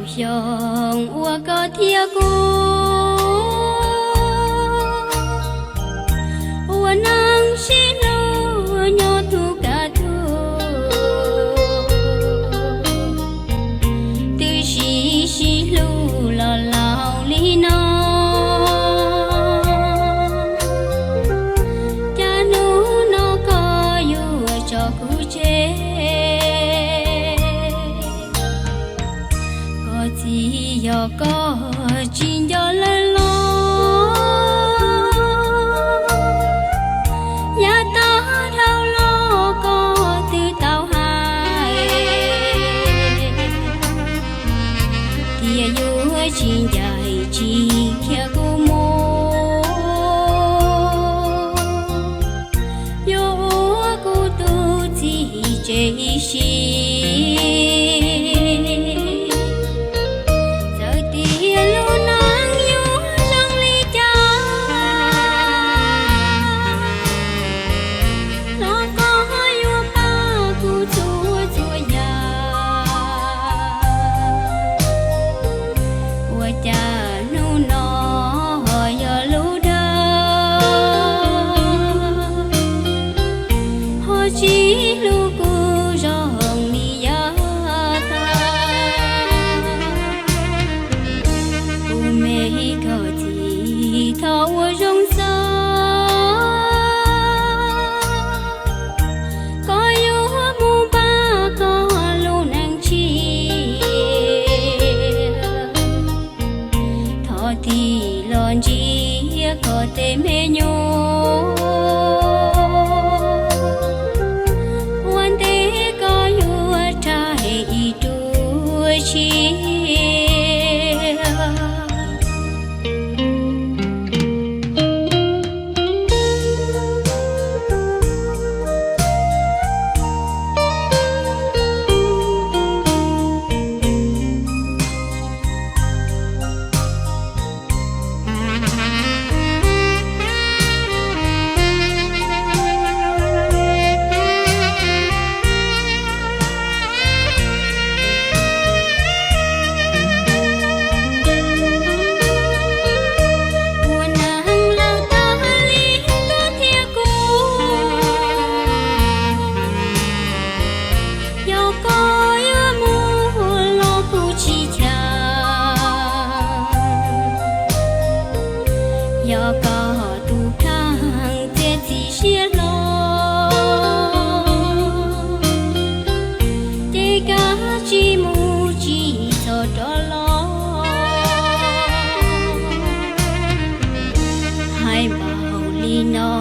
Xyoo uas koj thiab kuv ua neej sib hlub nyob tu ka tu, twb sib sib hlub los laus li no, cas hnub no koj yuav tso kuv tseg? Koj txiv, yog koj tsis nco lawm los yav tag dhau los koj twb tau hais tias yuav tsis ncaim tsis khiav kuv mus, yuav ua kuv tus txiv tsev ib sim. Txawm tias lub neej yuav zoo li cas los koj yuav pab kuv txhua txhua yam. Ua cas hnub no ho yog lub dag ho tsis hlub kuv zoo li yav tag? Kuv me koj txiv, thov ua zoo xav, koj yuav mus npaj koj lub neej tshiab. Thov tig los ntsia koj tej me nyuam, ua ntej koj yuav raug ib ruaj tsiab. Ua neej lawm tag li koj thiab kuv, yog koj yuav mus los kuv tsis cham. Yog koj tus kheej txiav txim siab hlo, ces kav tsij mus tsis txhob rov los. Hais npaum li no,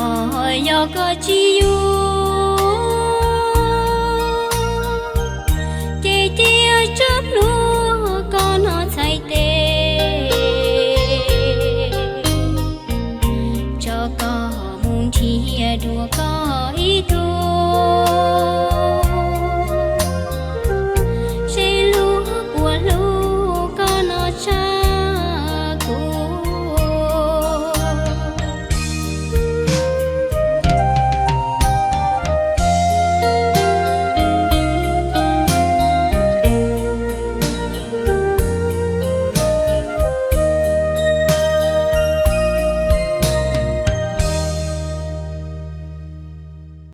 yog koj tsis